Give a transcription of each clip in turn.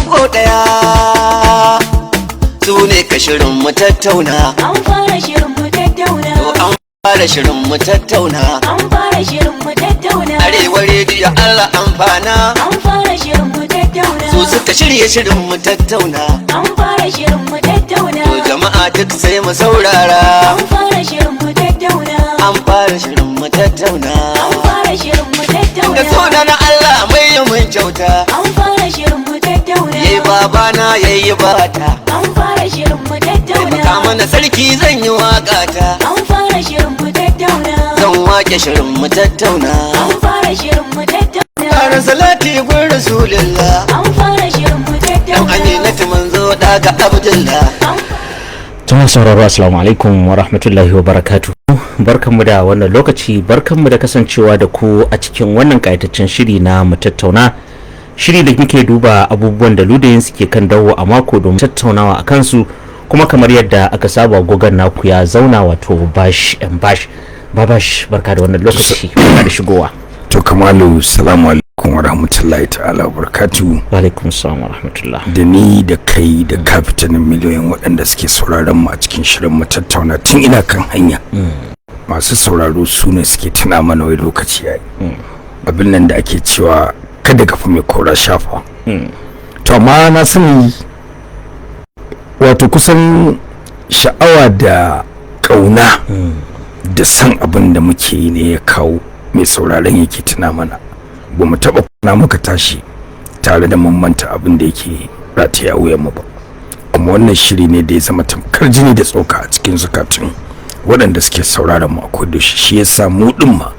ko ɗaya. Su ne ka shirin mu tattauna. An fara shirin mu tattauna. To an fara shirin mu tattauna. An fara shirin mu tattauna. Arewa rediyo Allah amfana. An fara shirin mu tattauna. Su suka shirya shirin mu tattauna. An fara shirin mu tattauna. To jama'a duk sai mu saurara. An fara shirin mu tattauna. An fara shirin mu tattauna. An fara shirin mu tattauna. Da sunan Allah mai yi mun kyauta. An fara shirin mu tattauna. Yayi babana yayi bata. An fara shirin mu tattauna. Taimaka mana sarki zan yi waka ta. An fara shirin mu tattauna. Zan wake shirin mu tattauna. An fara shirin mu tattauna. Ƙara salati gun Rasulullah. An fara shirin mu Dan tattauna. Aminatu manzo daga Abdullah. An Tuma sauraro, assalamu alaikum wa rahmatullahi wa barakatu. Barkanmu da wannan lokaci, barkanmu da kasancewa da ku a cikin wannan kayataccen shiri na mu tattauna. Shiri da muke duba abubuwan da ludayin suke kan dawo a mako domin tattaunawa a kansu, kuma kamar yadda aka saba gogon naku ya zauna, wato Bash and Bash. Babash, barka da wannan lokaci, barka da shigowa. To Kamalu, salamu alaikum wa rahmatullahi ta'ala wa barakatu. Wa alaikum salam wa rahmatullah. Da ni da kai da kafitanin miliyoyin waɗanda suke sauraron mu a cikin shirin mu tattauna, tun ina kan hanya. Masu sauraro su ne suke tuna mana wai lokaci yayi. Abin nan da ake cewa kada ka fi mai kora shafa. To amma na sani, wato kusan sha'awa da ƙauna da san abin da muke yi ne ya kawo mai sauraron yake tuna mana. Ba mu taɓa kwana muka tashi tare da mun manta abin da yake rataya a wuyanmu ba. Kuma wannan shiri ne da ya zama tamkar jini da tsoka a cikin zukatun waɗanda suke sauraron mu a kodayaushe. Shi yasa mu ɗin ma,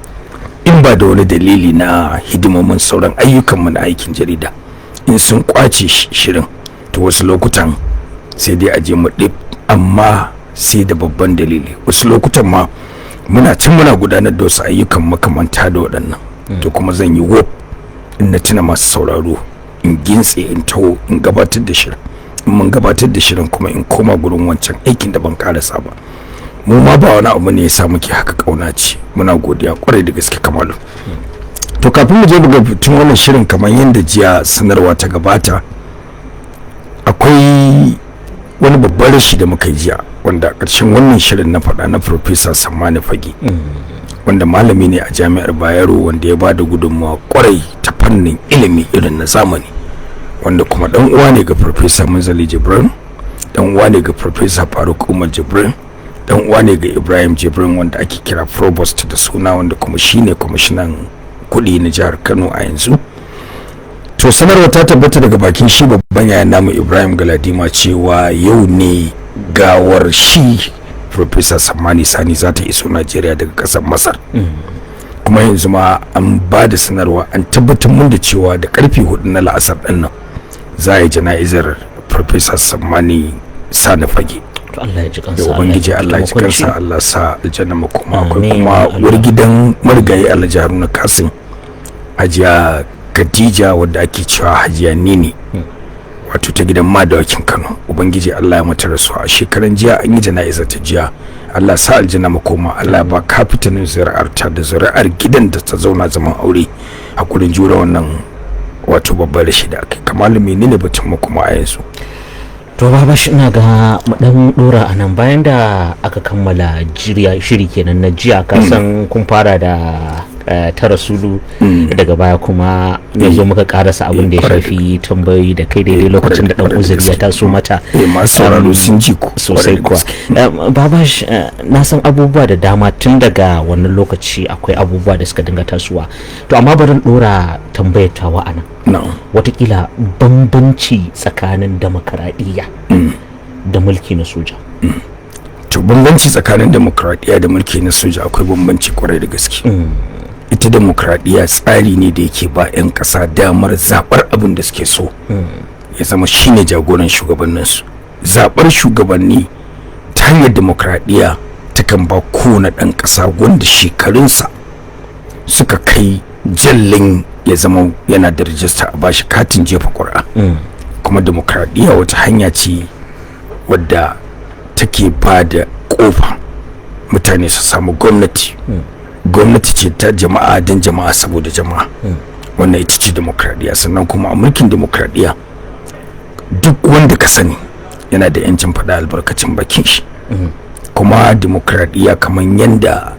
in ba da wani dalili na hidimomin sauran ayyukanmu na aikin jarida, in sun kwace shirin, to wasu lokutan sai dai a je mu ɗib, amma sai da babban dalili. Wasu lokutan ma muna can muna gudanar da wasu ayyukan makamanta da waɗannan, to kuma zan yi wop in na tuna masu sauraro, in gintse, in taho in gabatar da shirin. In mun gabatar da shirin kuma, in koma gurin wancan aikin da ban karasa ba. Mu ma ba wani abu ne ya sa muke haka, kauna ce. Muna godiya kwarai da gaske, Kamalu. To kafin mu je ga tun wannan shirin, kamar yadda jiya sanarwa ta gabata, akwai wani babban rashi da muka yi jiya, wanda a ƙarshen wannan shirin na faɗa, na Professor Sammani Fage, wanda malami ne a Jami'ar Bayero, wanda ya ba da gudunmawa kwarai ta fannin ilimi irin na zamani, wanda kuma dan uwa ne ga Professor Munzali Jibrin, dan uwa ne ga Professor Faruk Umar Jibrin, dan uwa ne ga Ibrahim Jibrin, wanda ake kira Provost da suna, wanda kuma shine kwamishinan kuɗi na jihar Kano a yanzu. To sanarwa ta tabbata daga bakin shi babban yayan namu Ibrahim Galadima cewa yau ne gawar shi Professor Sammani Sani za ta iso Najeriya daga kasar Masar. Kuma yanzu ma an ba da sanarwa, an tabbatar mun da cewa da karfe 4 na la'asar ɗin nan za a yi jana'izar Professor Sammani Sani Fage. To Allah ya ji kansa. Da Ubangiji Allah ya ji kansa, Allah sa aljanna makoma. Akwai Amin, kuma Allah. uwar gidan marigayi Alhaji Haruna Kasim, Hajiya Khadija, wadda ake cewa Hajiya Nini, wato ta gidan Madawakin Kano. Ubangiji Allah ya mata rasuwa a shekaran jiya, an yi jana'izar ta jiya. Allah sa aljanna makoma, Allah ya ba kafitanin zuri'ar ta da zuri'ar gidan da ta zauna zaman aure hakurin jure wannan wato babbar rashi da aka yi. Kamalu, menene batun mu kuma a yanzu? To Babash, ina ga mu dan dora a nan bayan da aka kammala jiriya shiri kenan na jiya. Ka san kun fara da ta Rasulu, daga baya kuma ya zo muka karasa abin da ya shafi tambayoyi da kai daidai lokacin da dan Kwarai da uzuri ya gaske. taso mata. Masu sauraro sun ji ku. Sosai Kwarai da kuwa. gaske. Babash, na san abubuwa da dama tun daga wannan lokaci, akwai abubuwa da suka dinga tasowa. To amma bari in dora tambayar tawa a nan. Na'am. Watakila bambanci tsakanin demokaradiyya da mulki na soja. To bambanci tsakanin demokradiyya da mulki na soja, akwai bambanci kwarai da gaske. Ita demokradiyya tsari ne da yake ba 'yan ƙasa damar zaɓar abin da suke so ya zama shine jagoran shugabanninsu. Zaɓar shugabanni ta hanyar demokradiyya takan ba kowane ɗan ƙasa wanda shekarunsa suka kai jallin ya zama yana da rijista a bashi katin jefa ƙuri'a. Kuma demokradiyya wata hanya ce wadda take ba da ƙofa mutane su samu gwamnati. Gwamnati ce ta jama'a, don jama'a, saboda jama'a. Wannan ita ce demokradiyya. Sannan kuma a mulkin demokradiyya Duk wanda ka sani yana da 'yancin faɗa albarkacin bakin shi. Kuma demokradiyya, kamar yadda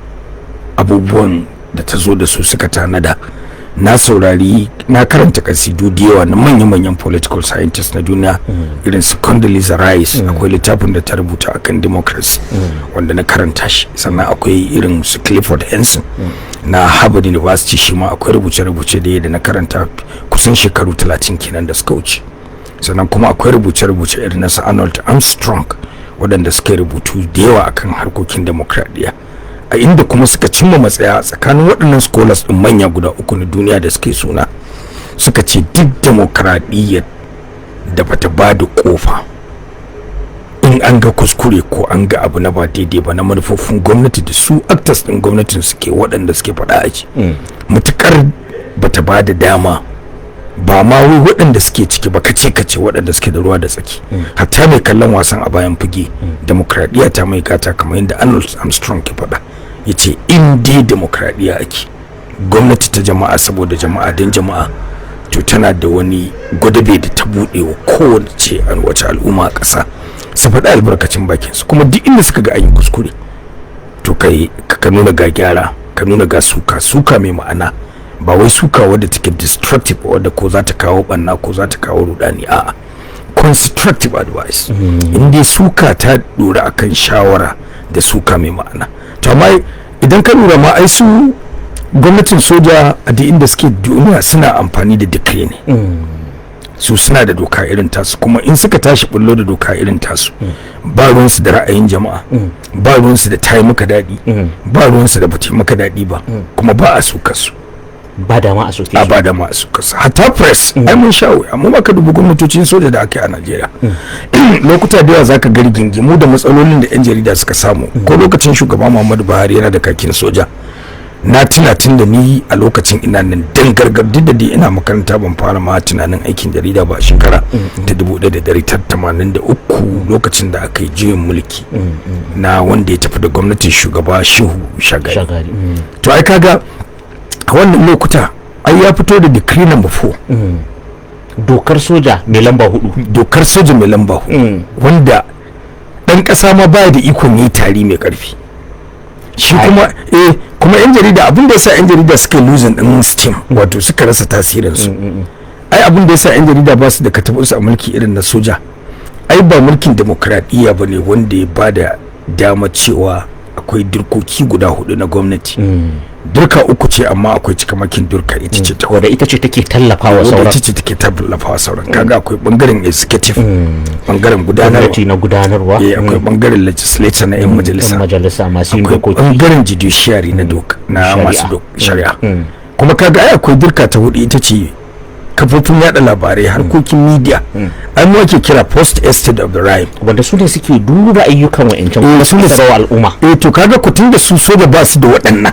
abubuwan da ta zo da su suka tanada, na saurari, na karanta kasidu da yawa na manya-manyan political scientists na duniya irin su Condoleezza Rice. Akwai littafin da ta rubuta akan democracy wanda na karanta shi. Sannan akwai irin su Clifford Hansen na Harvard University, shi ma akwai rubuce-rubuce da da na karanta kusan shekaru 30 kenan da suka wuce. Sannan kuma akwai rubuce-rubuce irin na su Arnold Armstrong, waɗanda suka rubutu da yawa akan harkokin demokradiyya, a inda kuma suka cimma matsaya tsakanin waɗannan scholars ɗin manya guda uku na duniya da suke suna, suka ce duk demokradiyyar da bata ba da kofa in an ga kuskure ko an ga abu na ba daidai ba na manufofin gwamnati da su actors ɗin gwamnatin suke, waɗanda suke faɗa a ji, mutukar bata ba da dama ba ma wai waɗanda suke ciki ba, kace kace waɗanda suke da ruwa da tsaki, hatta mai kallon wasan a bayan fage, demokradiyya ta mai gata. Kamar yadda Arnold Armstrong ke faɗa, ya ce in dai demokradiyya ake, gwamnati ta jama'a, saboda jama'a, don jama'a, to tana da wani gwadabe da ta buɗe wa kowace wace al'umma a ƙasa su faɗi albarkacin bakin su. Kuma duk inda suka ga an yi kuskure, to kai ka nuna ga gyara, ka nuna ga suka, suka mai ma'ana, ba wai suka wadda take destructive, wadda ko za ta kawo banna ko za ta kawo rudani. A'a, constructive advice, in dai suka ta dora akan shawara da suka mai ma'ana. To amma idan ka lura ma, ai su gwamnatin soja a duk inda suke duniya suna amfani da decree ne. Su suna da doka irin tasu, kuma in suka tashi bullo da doka irin tasu, ba ruwansu da ra'ayin jama'a, ba ruwansu da ta yi maka daɗi, ba ruwansu da ba ta yi maka daɗi ba, kuma ba a suka su. Ba dama a soke a su. Ba da ma su kasa, hatta press. Ai mun sha wuya mu maka dubu gwamnatocin soja da aka yi a Najeriya. Lokuta da yawa zaka ga rigingimu da matsalolin da yan jarida suka samu, ko lokacin shugaba Muhammadu Buhari yana da kakin soja. Na tuna tun da ni a lokacin ina nan dan gargar, duk da dai ina makaranta, ban fara ma tunanin aikin jarida ba a shekara ta 1983, lokacin da aka yi juyin mulki na wanda ya tafi da gwamnatin shugaba Shehu Shagari. Shagari. To ai kaga a wannan lokuta ai ya fito da decree number 4. Dokar soja mai lamba 4. Dokar soja mai lamba 4, wanda dan kasa ma baya da ikon yi tari mai karfi. Shi kuma kuma yan jarida, abin da yasa yan jarida suka losing din steam, wato suka rasa tasirin su, ai abin da yasa yan jarida ba su da katabus a mulki irin na soja, ai ba mulkin demokradiyya ba ne wanda ya bada dama cewa akwai dirkoki guda hudu na gwamnati. Dirka uku ce, amma akwai cikamakin dirka, ita ce ta Wadda ita ce take tallafa wa wadda sauran. Ita ce take tallafa wa sauran. Kaga akwai bangaren executive, bangaren gudanarwa. Gwamnati na gudanarwa. Akwai bangaren legislature na yan majalisa. Yan majalisa masu yin Akwai dokoki. bangaren judiciary na doka na Shari'a. masu shari'a. Kuma kaga ai akwai dirka ta hudu, ita ce kafofin yada labarai, harkokin media, ai mu ake kira fourth estate of the realm. Wanda su ne suke duba ayyukan wa'ancan kuma su ne su wa al'umma. To kaga ku tunda su soja ba su da waɗannan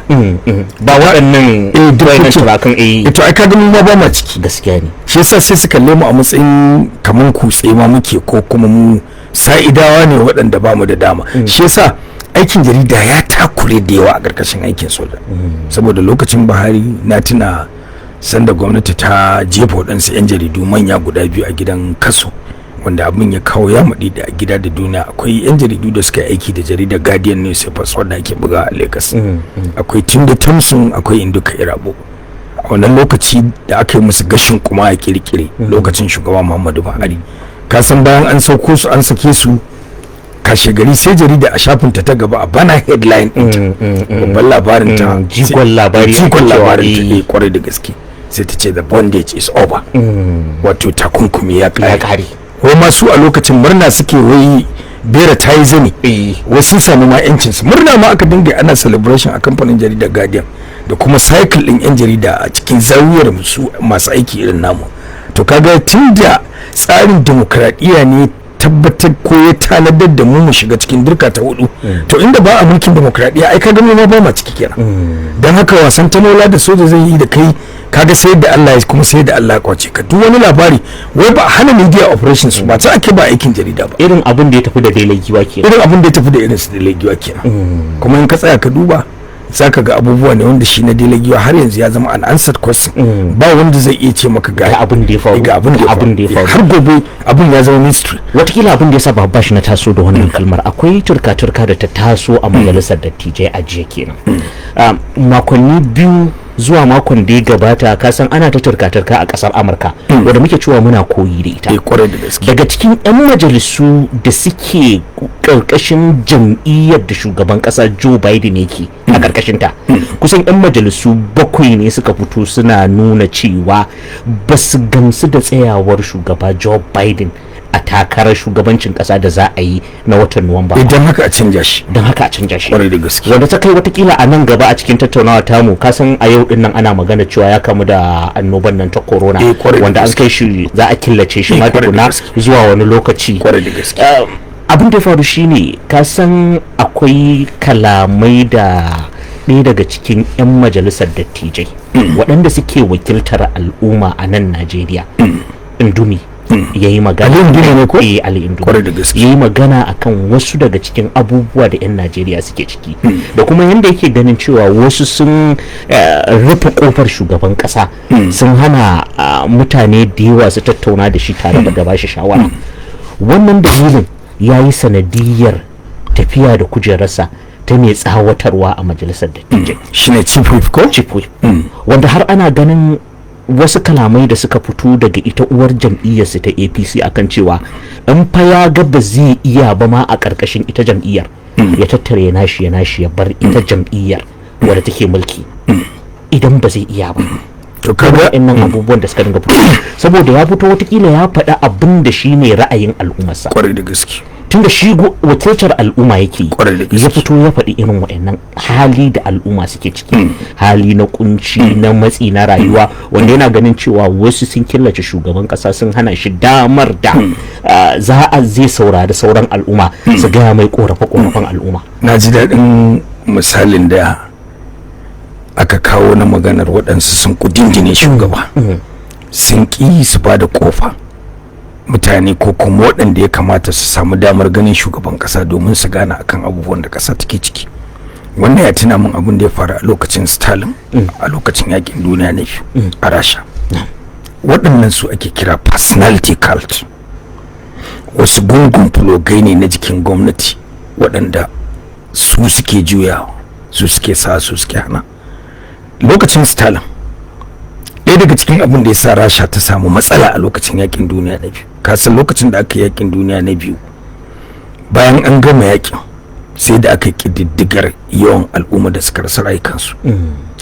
Ba waɗannan waɗannan dokokin. turakan. To ai kaga mu ma ba ma ciki. Gaskiya ne. Shi yasa sai su kalle mu a matsayin kaman kutse ma muke, ko kuma mu sa'idawa ne waɗanda ba mu da dama. Shi yasa aikin jarida ya takure da yawa a ƙarƙashin aikin soja, saboda lokacin Buhari na tuna sanda gwamnati ta jefa waɗansu 'yan jaridu manya guda biyu a gidan kaso, wanda abin ya kawo ya maɗi da a gida da duniya. Akwai 'yan jaridu da suka yi aiki da jaridar Guardian Newspapers wadda ake buga a Lagos. Akwai Tunde Thompson, akwai Nduka Irabo. A wannan lokaci da aka yi musu gashin kuma a kirkire lokacin shugaba Muhammadu Buhari, ka san bayan an sauko su, an sake su, kashe gari sai jarida a shafinta ta gaba, a bana headline ɗinta, babban labarin ta, Jigon labari ake jigon cewa, labarin ta, kwarai da gaske, sai ta ce "The bondage is over", wato takunkumi ya Ya kare. kare. Wai masu a lokacin murna suke, wai bera ta yi zani, wai sun sami ma yancin su. Murna ma aka dinga ana celebration a kamfanin jaridar Guardian da kuma circle din yan jarida a cikin zawiyar su masu aiki irin namu. To kaga tunda tsarin demokradiyya ne tabbatar ko ya tanadar da mu mu shiga cikin dirka ta hudu, to inda ba a mulkin demokradiyya, ai kaga mu ma ba ma ciki kenan. Don haka wasan tamola da soja zai yi da kai, kaga sai da Allah ya kuma sai da Allah ya kwace ka. Duk wani labari, wai ba a hana media operations ba, ta ake ba aikin jarida ba. Irin abin da ya tafi da Dele Giwa ke. Irin abin da ya tafi da irin su Dele Giwa kenan. Kuma in ka tsaya ka duba Zaka ga abubuwa ne wanda shi na Dele Giwa har yanzu ya zama unanswered question. Ba wanda zai iya ce maka ga Ga abin da ya faru. Ga abin da ya Ga abin da ya faru. Har gobe abin ya zama mystery. Watakila abin da ya sa Babash na taso da wannan kalmar, akwai turka-turka da ta taso a majalisar dattijai a jiya kenan. Makonni 2 zuwa makon da ya gabata, ka san ana ta turka-turka a kasar Amurka, wadda muke cewa muna koyi da ita. Eh, kwarai da gaske. Daga cikin 'yan majalisu da suke karkashin jam'iyyar da shugaban kasa Joe Biden yake a karkashin ta, kusan 'yan majalisu bakwai ne suka fito suna nuna cewa ba su gamsu da tsayawar shugaba Joe Biden a takarar shugabancin kasa da za a yi na watan Nuwamba ba. Idan haka a canja shi. Don haka a canja shi. Kwarai da gaske. Wanda ta kai watakila a nan gaba a cikin tattaunawa tamu, ka san a yau din nan ana magana cewa ya kamu da annoban nan ta corona, Eh, kwarai da wanda an gaske. kai shi za a killace shi Eh, ma kwarai da tukuna gaske. zuwa wani lokaci. Kwarai da gaske. Abin da ya faru shine, ka san akwai kalamai da ɗaya daga cikin 'yan majalisar dattijai waɗanda suke wakiltar al'umma a nan Najeriya, Ndume, ya yi magana. Ali Ndume ne ko? Eh, Ali Ndume. Kwarai da gaske. Ya yi magana akan wasu daga cikin abubuwa da 'yan Najeriya suke ciki, da kuma yadda yake ganin cewa wasu sun rufe kofar shugaban kasa, sun hana mutane da yawa su tattauna da shi tare da ba shi shawara. Wannan dalilin ya yi sanadiyar tafiya da kujerarsa ta mai tsawatarwa a majalisar dattijai. Shine chief whip ko? Chief whip, wanda har ana ganin wasu kalamai da suka fito daga ita uwar jam'iyyarsu ta APC akan cewa in fa ya ga ba zai iya ba ma a ƙarƙashin ita jam'iyyar, ya tattare ya nashi ya nashi ya bar ita jam'iyyar wadda take mulki idan ba zai iya ba. To kaga Waɗannan abubuwan da suka dinga fito, saboda ya fito watakila ya faɗi abin da shi ne ra'ayin al'ummarsa, Kwarai da gaske. Tunda shi wakiltar al'umma yake yi. Kwarai da gaske. Ya fito ya faɗi irin waɗannan hali da al'umma suke ciki, hali na kunci, na matsi na rayuwa, wanda yana ganin cewa wasu sun killace shugaban ƙasa, sun hana shi damar da za a zai saurari sauran al'umma su gaya mai korafe korafen al'umma. Na ji daɗin misalin da aka kawo na maganar waɗansu sun kudindine shugaba, sun ƙi su ba da ƙofa mutane ko kuma waɗanda ya kamata su samu damar ganin shugaban ƙasa domin su gane akan abubuwan da ƙasa take ciki. Wannan ya tuna min abin da ya faru a lokacin Stalin, a lokacin yakin duniya na biyu a Rasha. Waɗannan su ake kira personality cult. Wasu gungun fulogai ne na jikin gwamnati waɗanda su suke juyawa, su suke sa, su suke hana. Lokacin Stalin, ɗaya daga cikin abin da ya sa Rasha ta samu matsala a lokacin yakin duniya na biyu, kasan lokacin da aka yi yakin duniya na biyu, bayan an gama yakin, sai da aka ƙididdigar yawan al'umma da suka rasa rayukansu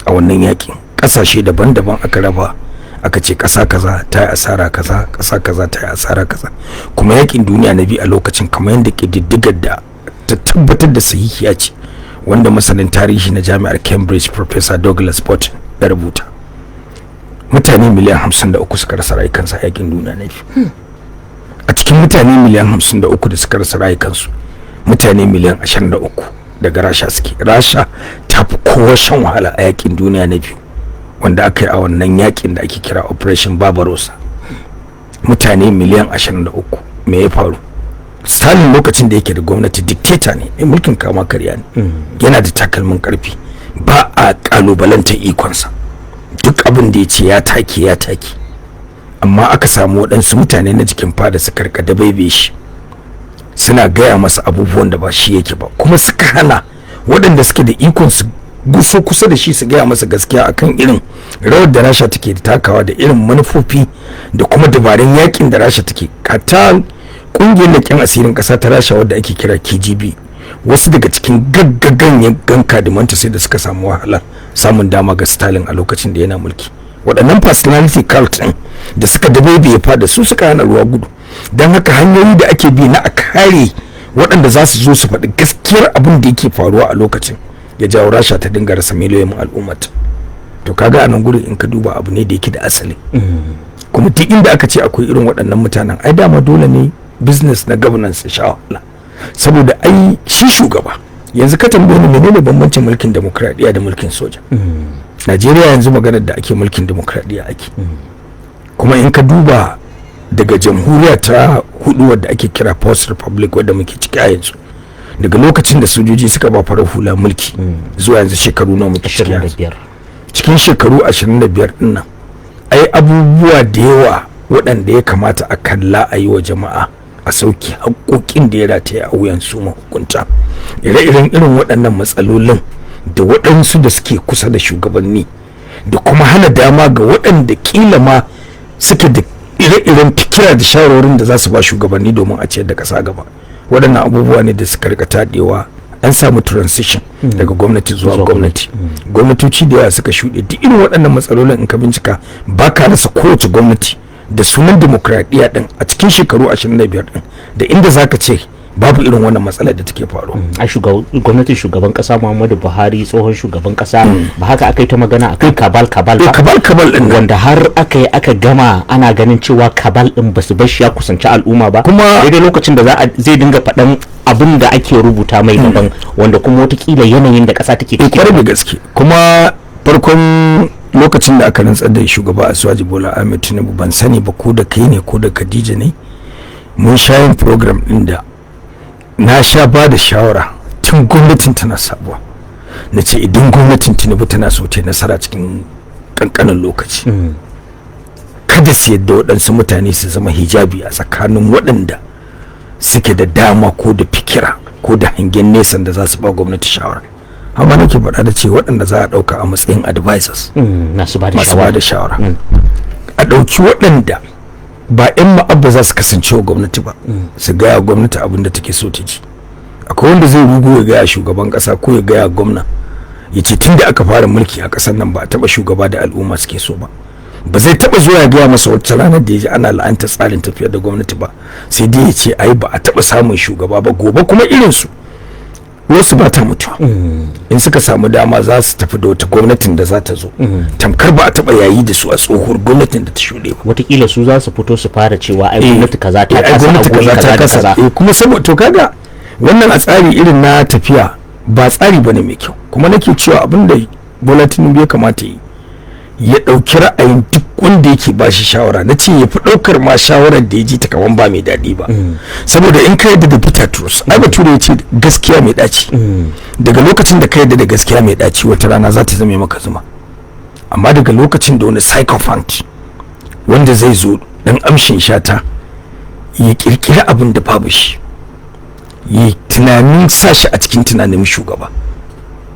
a wannan yakin. Ƙasashe daban-daban aka raba, aka ce ƙasa kaza ta yi asara kaza, ƙasa kaza ta yi asara kaza. Kuma yakin duniya na biyu a lokacin, kamar yadda ƙididdigar da ta tabbatar da sahihiya ce, wanda masanin tarihi na jami'ar Cambridge, Professor Douglas Burton, ya rubuta, mutane miliyan 53 suka rasa rayukansu a yakin duniya na biyu. A cikin mutane miliyan 53 da suka rasa rayukansu, mutane miliyan 23 daga Rasha suke. Rasha ta fi kowa shan wahala a yakin duniya na biyu, wanda aka yi a wannan yakin da ake kira Operation Barbarossa. Mutane miliyan 23. Me ya faru? Stalin, lokacin da yake da gwamnati, dictator ne, mai mulkin kama karya ne, yana da takalmin karfi, ba a kalubalantar ikonsa, duk abin da ya ce ya take ya take. Amma aka samu waɗansu mutane na jikin fada suka rika dabaibe shi, suna gaya masa abubuwan da ba shi yake ba, kuma suka hana waɗanda suke da ikon su guso kusa da shi su gaya masa gaskiya akan irin rawar da Rasha take takawa da irin manufofi da kuma dabarun yakin da Rasha take. Kata kungiyar leƙen asirin ƙasa ta Rasha wadda ake kira KGB, wasu daga cikin gaggagan ganka kadimanta sai da suka samu wahala samun dama ga Stalin a lokacin da yana mulki. Waɗannan personality cult ɗin da suka dabaibaye fada, su suka hana ruwa gudu. Don haka hanyoyi da ake bi na a kare waɗanda za su zo su faɗi gaskiyar abin da yake faruwa a lokacin, ya jawo Rasha ta dinga rasa miliyoyin al'ummata. To kaga a nan gurin, in ka duba, abu ne da yake da asali. Kuma duk inda aka ce akwai irin waɗannan mutanen, ai dama dole ne business na governance ya sha wahala, saboda ai shi shugaba, yanzu ka tambaye ni menene bambancin mulkin demokradiyya da mulkin soja. Najeriya yanzu maganar da ake, mulkin demokradiyya ake. Kuma in ka duba daga jamhuriya ta hudu wadda ake kira post republic, wadda muke ciki a yanzu. Daga lokacin da sojoji suka ba farar hula mulki zuwa yanzu, shekaru nawa muke ciki yanzu? 25. Cikin shekaru 25 din nan, ai abubuwa da yawa waɗanda ya kamata a kalla a yi wa jama'a a sauki haƙoƙin da ya rataya a wuyan su mahukunta, ire-iren irin waɗannan matsalolin da waɗansu da suke kusa da shugabanni, da kuma hana dama ga waɗanda ƙila ma suke da ire-iren fikira da shawarwarin da za su ba shugabanni domin a ciyar da ƙasa gaba. Waɗannan abubuwa ne da suka rika taɗewa. An samu transition daga gwamnati zuwa gwamnati, gwamnatoci da yawa suka shuɗe, duk irin waɗannan matsalolin in ka bincika ba ka rasa kowace gwamnati da sunan demokradiyya din a cikin shekaru 25 din da inda zaka ce babu irin wannan matsalar da take faruwa. A gwamnatin shugaban kasa Muhammadu Buhari, tsohon shugaban kasa, ba haka aka yi ta magana akan cabal cabal ba? Cabal cabal din nan. Wanda har aka yi aka gama ana ganin cewa cabal din ba su bar shi ya kusanci al'umma ba. Kuma- Daidai lokacin da za a zai dinga faɗan abin da ake rubuta mai daban, wanda kuma watakila yanayin da ƙasa take ciki. Kwarai da gaske. Kuma farkon lokacin da aka rantsar da shugaba Asuwaji Bola Ahmed Tinubu, ban sani ba ko da kai ne ko da Khadija ne, mun sha yin program din da na sha ba da shawara tun gwamnatin tana sabuwa, na ce idan gwamnatin Tinubu tana so ta yi nasara cikin kankanin lokaci, kada su yadda waɗansu mutane su zama hijabi a tsakanin waɗanda suke da dama ko da fikira ko da hangen nesan da za su ba gwamnati shawara. Amma nake faɗa da ce waɗanda za a ɗauka a matsayin advisors, masu ba da masu ba da shawara, shawara, a ɗauki waɗanda ba 'yan ma'abba za su kasance wa gwamnati ba, su gaya gwamnati abin da take so ta ji. Akwai wanda zai rugu ya gaya shugaban ƙasa ko ya gaya gwamna, ya ce tun da aka fara mulki a ƙasar nan ba a taɓa shugaba da al'umma suke so ba. Ba zai taɓa zuwa ya gaya masa wata ranar da ya ji ana la'anta tsarin tafiyar da gwamnati ba, sai dai ya ce ai ba a taɓa samun shugaba ba. Gobe kuma irinsu wasu ba ta mutuwa, in suka samu dama za su tafi da wata gwamnatin da za ta zo tamkar ba a taɓa yayi da su a tsohuwar gwamnatin da ta shuɗe ba. Watakila su za su fito su fara cewa ai gwamnati kaza ta ai kasa a gwamnati guri kaza kaza ta da kasa. kaza. Kuma saboda to kaga wannan a tsari irin na tafiya ba tsari bane mai kyau. Kuma nake cewa abin da Bola Tinubu ya kamata yi, ya ɗauki ra'ayin duk wanda yake ba shi shawara. Na ce ya fi ɗaukar ma shawarar da ya ji ta kaman ba mai daɗi ba, saboda in ka yadda da bitter truth, ai bature ya ce gaskiya mai ɗaci, daga lokacin da ka yadda da gaskiya mai ɗaci, wata rana za ta zame maka zuma. Amma daga lokacin da wani sycophant wanda zai zo dan amshin shata ya kirkiri abin da babu shi, ya tunanin sa shi a cikin tunanin shugaba,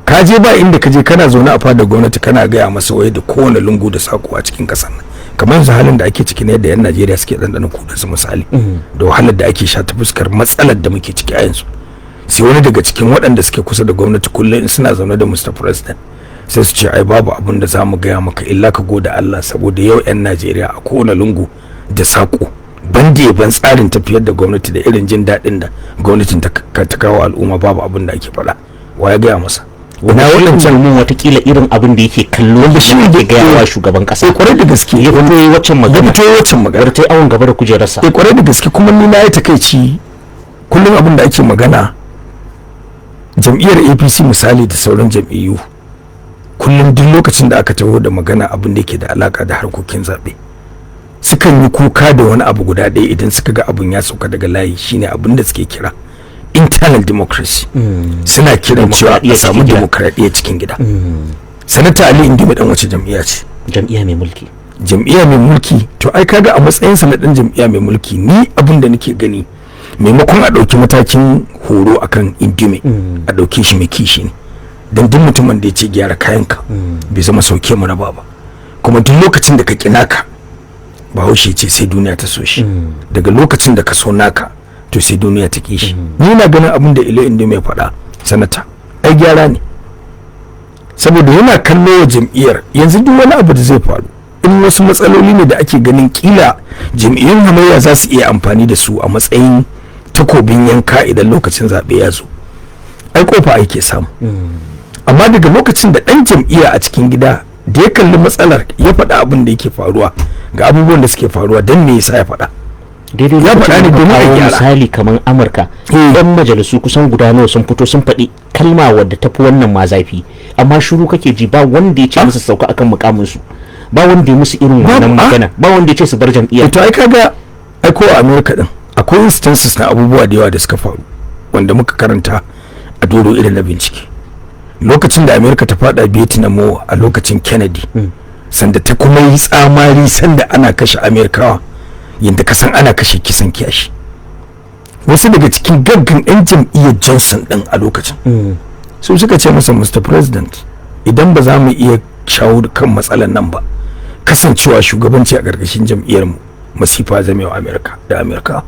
ka je ba inda ka je kana zaune a fadar gwamnati kana gaya masa waye da kowane lungu da sako a cikin kasar nan, kamar yanzu halin da ake ciki na yadda yan Najeriya suke ɗanɗana kuɗin su misali, da wahalar da ake sha ta fuskar matsalar da muke ciki a yanzu, sai wani daga cikin waɗanda suke kusa da gwamnati kullum in suna zaune da Mr. President sai su ce ai babu abin da za mu gaya maka illa ka gode Allah, saboda yau 'yan Najeriya a kowane lungu da sako banda ban tsarin tafiyar da gwamnati da irin jin daɗin da gwamnatin ta ta kawo al'umma, babu abin da ake faɗa. Wa ya gaya masa? Ina waɗancan? Mun watakila irin abin da yake kallo Wanda shi ne yake gaya wa shugaban kasa. Kwarai da gaske. Ya fito yi waccan Ya magana. fito waccan magana. Wadda ta yi awon gaba da kujerarsa. Kwarai da gaske. Kuma ni na yi takaici, kullum abin da ake magana, jam'iyyar APC misali da sauran jam'iyyu, kullum duk lokacin da aka taho da magana abin da yake da alaka da harkokin zaɓe, sukan yi kuka da wani abu guda ɗaya idan suka ga abin ya sauka daga layi, shine abin da suke kira internal democracy. Suna kiran cewa a Demokradiyyar samu cikin gida. demokradiyya cikin gida. Sanata Ali Indimi dan wace jam'iyya ce? Jam'iyya mai mulki. Jam'iyya mai mulki. To ai kaga a matsayinsa na dan jam'iyya mai mulki, ni abin da nake gani, maimakon a ɗauki matakin horo akan Indime, a ɗauke shi mai kishi ne, don duk mutumin da ya ce gyara kayanka bai zama sauke mu raba ba. Kuma duk lokacin da ka ƙi naka, Bahaushe ce sai duniya ta so shi, daga lokacin da ka so naka to sai duniya ta ƙi shi. Ni na ganin abin da Ilo Indime ya faɗa, sanata, ai gyara ne, saboda yana kallo wa jam'iyyar yanzu duk wani abu da zai faru, in wasu matsaloli ne da ake ganin kila jam'iyyun hamayya za su iya amfani da su a matsayin takobin yanka idan lokacin zaɓe ya zo, ai kofa ake samu. Amma daga lokacin da ɗan jam'iyya a cikin gida da ya kalli matsalar ya faɗa abin da yake faruwa, ga abubuwan da suke faruwa, don me yasa ya faɗa? Daidai Ya lokacin faɗa ne da domin a kawo gyara. misali kamar Amurka, yan majalisu kusan guda nawa sun fito sun faɗi kalma wadda tafi wannan ma zafi, amma shiru kake ji, ba wanda ya ce musu sauka akan mukamin su, ba wanda ya musu irin wannan magana, ba wanda ya ce su bar jam'iyyar. To ai kaga ai ko a America din akwai instances na abubuwa da yawa da suka faru. Wanda muka karanta a doro irin na bincike, lokacin da Amerika ta fada Vietnam War a lokacin Kennedy, sanda ta kuma yi tsamari, sanda ana kashe Amerikawa yadda ka san ana kashe kisan kiyashi, wasu daga cikin gaggan 'yan jam'iyyar Johnson din a lokacin su suka ce masa, "Mr President, idan ba za mu iya shawo kan matsalar nan ba, kasancewa shugabanci a ƙarƙashin jam'iyyar mu masifa zame wa Amerika da Amerika."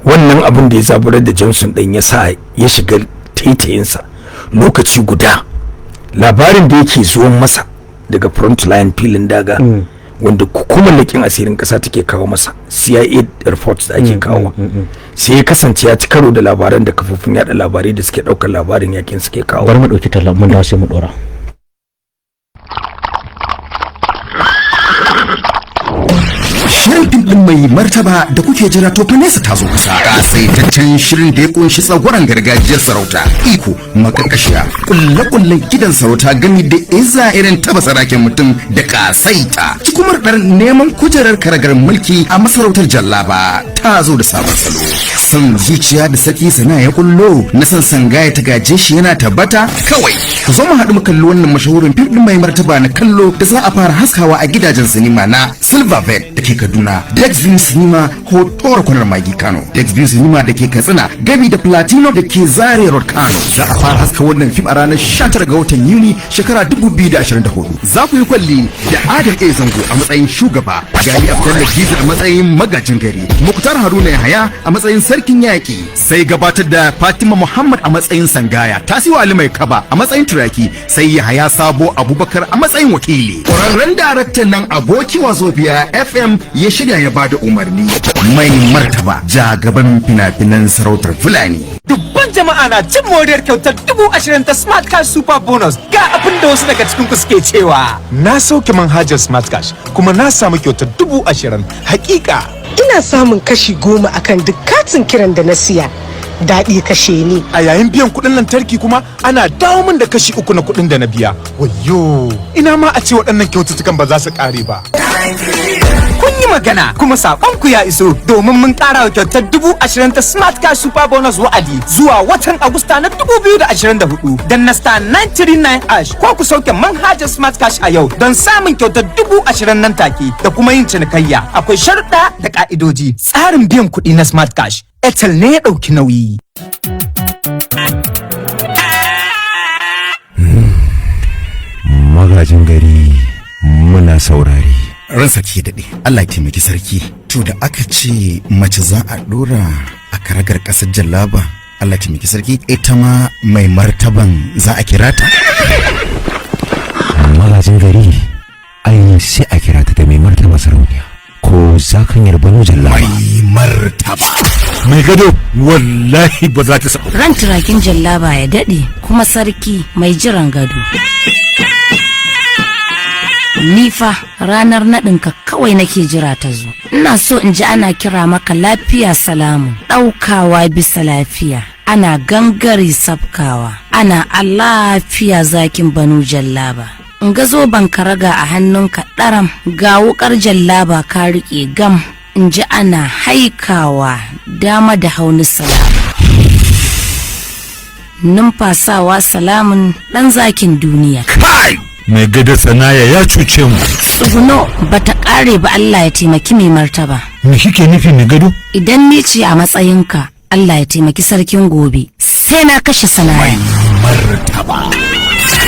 Wannan abin da ya zaburar da Johnson din ya sa ya shiga taitayinsa. Lokaci guda labarin da yake zuwan masa daga front line, filin daga, wanda hukumar leƙen asirin ƙasa take kawo masa, CIA reports da ake kawo, sai ya kasance ya ci karo da labaran da kafofin yada labarai da suke ɗaukar labarin yakin suke kawo. Bari mu ɗauki talla, mun dawo sai mu ɗora. Shirin fim ɗin Mai Martaba da kuke jira, to fa nesa ta zo kusa. Kasaitaccen shirin da ya kunshi tsagwaron gargajiyar sarauta, iko, makarkashiya, kulle-kullen gidan sarauta, gami da iza irin taba sarakin mutum da kasaita. Cikumar ɗar neman kujerar karagar mulki a masarautar Jallaba ta zo da sabon salo. Son zuciya da sarki sana ya kullo na san sangaya ta gaje shi yana tabbata kawai. Ku zo mu haɗu mu kalli wannan mashahurin fim ɗin Mai Martaba na kallo da za a fara haskawa a gidajen sinima na Silvervet da ke Kaduna, Dexview Cinema Hotor Kwanar Magi Kano, Dexview Cinema da ke Katsina, gami da Platinum da ke Zaria Road Kano. Za a fara haska wannan fim a ranar 19 ga watan Yuni shekara 2024. Za ku yi kwalli da Adam A Zango a matsayin shugaba, Gali Abdallah Gizi a matsayin magajin gari, Muktar Haruna Yahaya a matsayin sarkin yaƙi, sai gabatar da Fatima Muhammad a matsayin Sangaya, Tasiwa Ali Mai Kaba a matsayin Turaki, sai Yahaya Sabo Abubakar a matsayin wakili. Ƙwararren daraktan nan Aboki Wazobia FM ya shirya ya bada umarni. Mai Martaba, jagaban fina-finan sarautar Fulani. Dubban jama'a na cin moriyar kyautar 20,000 ta Smart Cash Super Bonus. Ga abin da wasu daga cikin ku suke cewa. Na sauke manhajar Smart Cash kuma na samu kyautar 20,000. Hakika. Ina samun kashi 10 akan duk katin kiran da na siya. Daɗi kashe ni. A yayin biyan kuɗin lantarki kuma ana dawo min da kashi 3 na kuɗin da na biya. Wayyo! Ina ma a ce waɗannan kyaututtukan ba za su ƙare ba. Kun yi magana kuma saƙonku ya iso, domin mun ƙara wa kyautar 20,000 ta Smart Cash Super Bonus wa'adi zuwa watan Agusta na 2024. Dan na *939# ko ku sauke manhajar Smart Cash a yau don samun kyautar 20,000 nan take da kuma yin cinikayya. Akwai sharuɗa da ƙa'idoji. Tsarin biyan kuɗi na Smart Cash. Airtel ne ya ɗauki nauyi. Magajin gari, muna saurari. Ran sarki ya daɗe, Allah ya taimaki sarki. To, da aka ce mace za a ɗora a karagar ƙasar Jallaba, Allah ya taimaki sarki, ita ma mai martaban za a kira ta? Magajin gari, ai sai a kira ta da mai martaba sarauniya ko zakanyar Banu Jallaba. Mai Martaba. Mai gado, wallahi ba za ta sabu. Ran turakin Jallaba ya daɗe, kuma sarki mai jiran gado. Ni fa ranar naɗinka kawai nake jira ta zo. Ina so in ji ana kira maka lafiya salamu, ɗaukawa bisa lafiya. Ana gangare sabkawa, ana lafiya zakin Banu Jallaba. In ga zoben karaga a hannunka ɗaram, ga wukar Jallaba ka riƙe gam, in ji ana haikawa dama da hauni salama. Numfasawa salamun ɗan zakin duniya. Kai! Mai gado, Sanaya ya cuce mu. Tsuguno bata ƙare ba, Allah ya taimaki mai martaba. Me kike nufi, mai gado? Idan ni ce a matsayinka, Allah ya taimaki sarkin gobe, sai na kashe Sanaya. Martaba.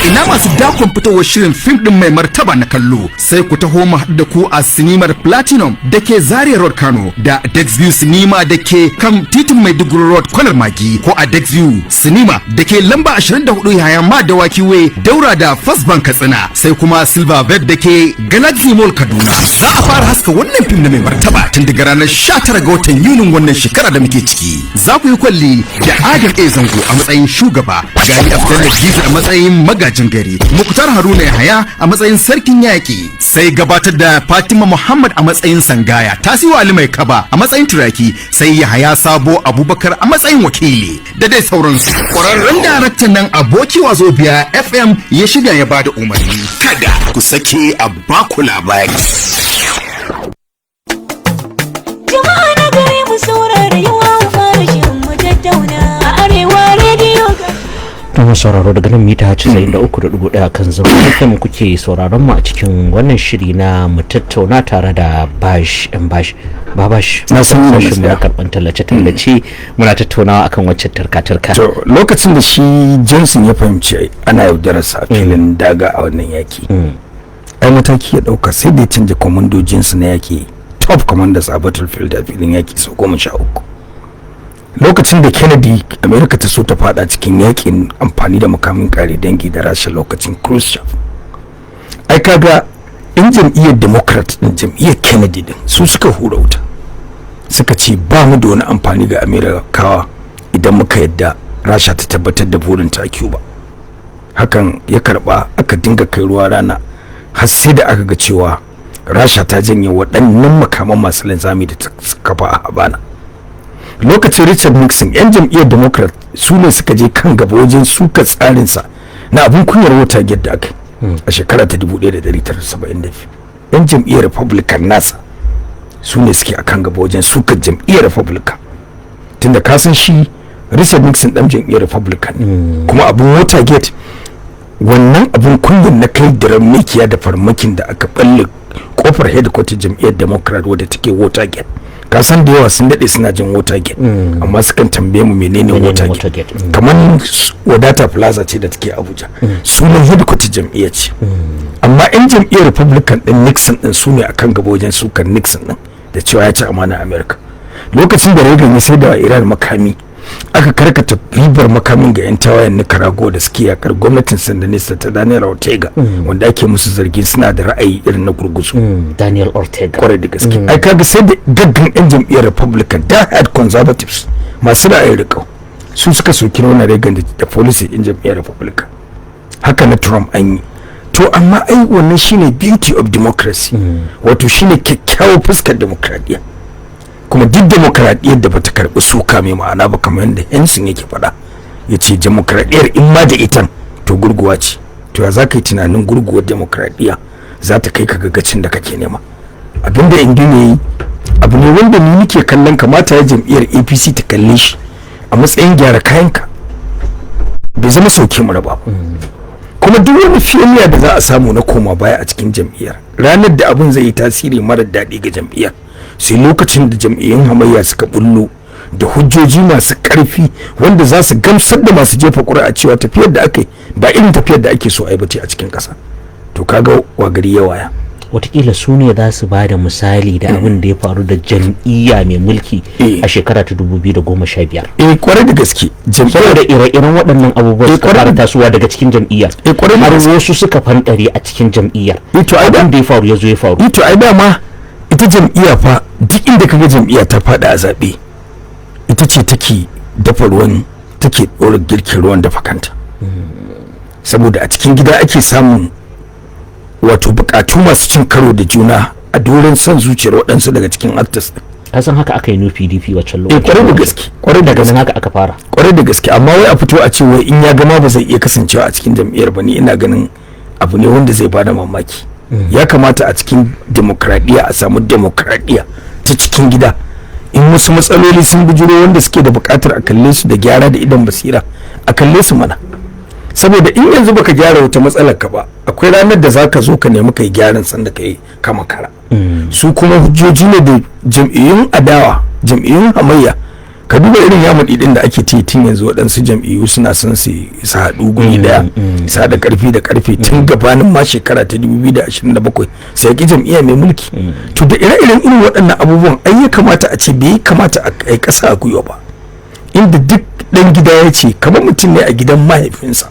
Ina masu dakon fitowar shirin fim din Mai Martaba na kallo, sai ku taho mu haɗu da ku a sinimar Platinum da ke Zaria Road Kano, da Dexview Cinema da ke kan titin Maiduguri Road Kwanar Magi, ko a Dexview Cinema da ke lamba 24 Yahaya Madawaki Way, daura da First Bank Katsina, sai kuma Silver Bed da ke Galaxy Mall Kaduna. Za a fara haska wannan fim na Mai Martaba tun daga ranar 19 ga watan Yunin wannan shekara da muke ciki. Za ku yi kwalli da Adam A Zango a matsayin shugaba, Gali Abdallah Gizi a matsayin magajin gari, Muktar Haruna Yahaya a matsayin sarkin yaƙi, sai gabatar da Fatima Muhammad a matsayin Sangaya, Tasiwa Ali Mai Kaba a matsayin Turaki, sai Yahaya Sabo Abubakar a matsayin wakili, da dai sauransu. Ƙwararren daraktan nan Aboki Wazobia FM ya shirya ya bada umarni. Kada ku sake a baku labari. Jama'a na gare mu saurara, yau an fara shirin mu tattauna. Sauraro, daga nan mita 93.1 kan zangon FM kuke sauraron mu a cikin wannan shiri na Mu Tattauna tare da Bash M Bash. Babash, Na san yana sashin mu na tsaya. karban tallace-tallace, muna tattaunawa akan wacce turka-turka. To, lokacin da shi Johnson ya fahimci ana yaudararsa a filin daga a wannan yaki, ai mataki ya dauka, sai da ya canja kwamandojinsu na yaki, top commanders a battlefield, a filin yaki, sau 13. Lokacin da Kennedy, America ta so ta fada cikin yakin amfani da makamin kare dangi da Rasha lokacin Khrushchev, ai kaga in jam'iyyar Democrat din, jam'iyyar Kennedy din, su suka hura wuta, suka ce ba mu da wani amfani ga Amerikawa idan muka yadda Rasha ta tabbatar da burinta a Cuba. Hakan ya karba, aka dinga kai ruwa rana har sai da aka ga cewa Rasha ta janye waɗannan makaman masu linzami da ta kafa a Habana. Lokacin Richard Nixon, 'yan jam'iyyar Democrat su ne suka je kan gaba wajen suka tsarinsa na abin kunyar Watergate da aka yi a shekara ta 1972. 'Yan jam'iyyar Republican nasa su ne suke akan gaba wajen suka jam'iyyar Republican, tunda ka san shi Richard Nixon dan jam'iyyar Republican ne. Kuma abin Watergate, wannan abin kunyar na kai diran mikiya da farmakin da aka balle kofar headquarter jam'iyyar Democrat wadda take Watergate. Ka san da yawa sun daɗe suna jin Watergate, amma sukan tambaye mu menene Menene Watergate. Watergate. Kamar Wadata Plaza ce da take Abuja, sunan headquarter jam'iyyar ce. Amma 'yan jam'iyyar Republican din Nixon din su ne akan gaba wajen sukan Nixon din da cewa ya ci amana America. Lokacin da Reagan ya sai da Iran makami, aka karkata ribar makamin ga 'yan tawayen Nicaragua da suke yakar gwamnatin Sandinista ta Daniel Ortega, wanda ake musu zargin suna da ra'ayi irin na gurguzu. Daniel Ortega. Kwarai da gaske. Ai kaga sai da gaggan 'yan jam'iyyar Republican, die hard conservatives, masu ra'ayin riƙau, su suka soki Ronald Reagan da policy ɗin jam'iyyar Republican. Haka na Trump an yi. To, amma ai wannan shine beauty of democracy, wato shine kyakkyawar fuskar demokradiyya. Kuma duk demokradiyyar da bata karbi suka mai ma'ana ba, kamar yadda Henson yake faɗa, ya ce demokradiyyar in ma da itan to gurguwa ce. To, ya za ka yi tunanin gurguwar demokradiyya za ta kai ka ga gacin da kake nema? Abinda Indimi yi abu ne wanda ni nake kallon kamata ya jam'iyyar APC ta kalle shi a matsayin gyara kayanka, bai zama sauke mu raba ba. Kuma duk wani failure da za a samu na koma baya a cikin jam'iyyar, ranar da abin zai yi tasiri marar daɗi ga jam'iyyar, sai lokacin da jam'iyyun hamayya suka bullo da hujjoji masu ƙarfi wanda za su gamsar da masu jefa ƙuri'a cewa tafiyar da aka yi ba irin tafiyar da ake so a yi ba ce a cikin ƙasa. To, kaga wa gari ya waya. Watakila su ne za su ba da misali da abin da ya faru da jam'iyya mai mulki a shekara ta 2015. Eh, kwarai da gaske. Saboda ire-iren waɗannan abubuwan suka fara tasowa daga cikin jam'iyyar, kwarai da har gaske. wasu suka fanɗare a cikin jam'iyyar. To, ai abin da ya faru ya zo ya faru. To, ai dama ita jam'iyya fa, duk inda kaga jam'iyya ta faɗi a zaɓe, ita ce take dafa ruwan, take ɗora girkin ruwan dafa kanta, saboda a cikin gida ake samun wato buƙatu masu cin karo da juna a doron son zuciyar waɗansu daga cikin actors ɗin. Ka san haka aka yi new PDP waccan Eh, lokacin. kwarai da gaske, kwarai da Daga nan gaske. haka aka fara. Kwarai da gaske. Amma wai a fito a ce wai in ya gama ba zai iya kasancewa a cikin jam'iyyar ba, ni ina ganin abu ne wanda zai bada mamaki. Ya kamata a cikin demokradiyya a samu demokradiyya ta cikin gida. In wasu matsaloli sun bijiro wanda suke da buƙatar a kalle su da gyara da idon basira, a kalle su mana. Saboda in yanzu baka gyara wata matsalar ka ba, akwai ranar da zaka zo ka nemi kai gyaran sanda kai kama kara. Su kuma hujjoji ne da jam'iyyun adawa, jam'iyyun hamayya. Ka duba irin yamuɗi din da ake titin yanzu, waɗansu jam'iyyu suna son su haɗu guri ɗaya, su haɗa ƙarfi da ƙarfe tun gabanin ma shekara ta 2027 sai ki jam'iyya mai mulki. To, da ire-iren irin waɗannan abubuwan ai ya kamata a ce bai kamata a kai ƙasa a gwiwa ba. Inda duk ɗan gida ya ce, kamar mutum ne a gidan mahaifinsa